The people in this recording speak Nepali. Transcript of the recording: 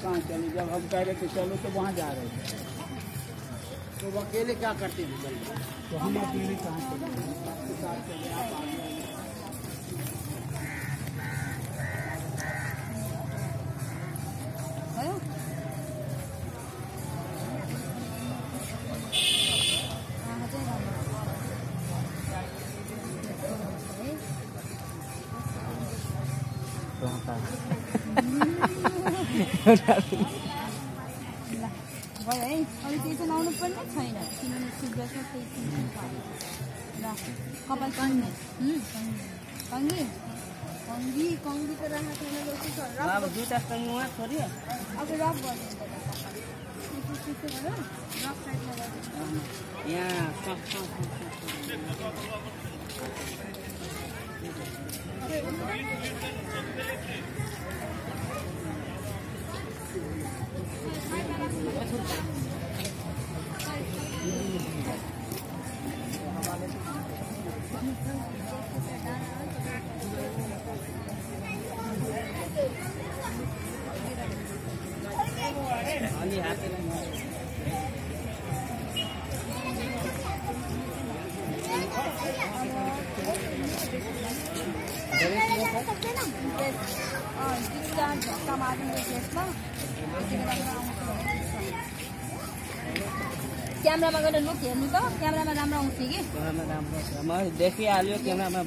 कहाँ चले, जब हम कह रहे थे चलो तो वहाँ जा रहे थे। तो वो अकेले क्या करते हैं? तो हम अकेले कहाँ चले, आपके साथ चले, आप आ गए। भयो है, अरू केही चाहिँ लाउनु पर्ने छैन किनभने सुब्बासमा केही किन्नु पर्यो ल। कपाल कङ्गी कङ्गी कङ्गी कङ्गी त राखेको छैन जस्तो छ। अब दुईटा कङ्गीमा छोरी अब रफ गरिदिन्छ रफ साइडमा गरिदिन्छ यहाँ अलि हातले क्यामेरामा गएर लुक हेर्नु त, क्यामेरामा राम्रो आउँछ कि? क्यामेरामा राम्रो छ, म देखिहाल्यो क्यामेरामा।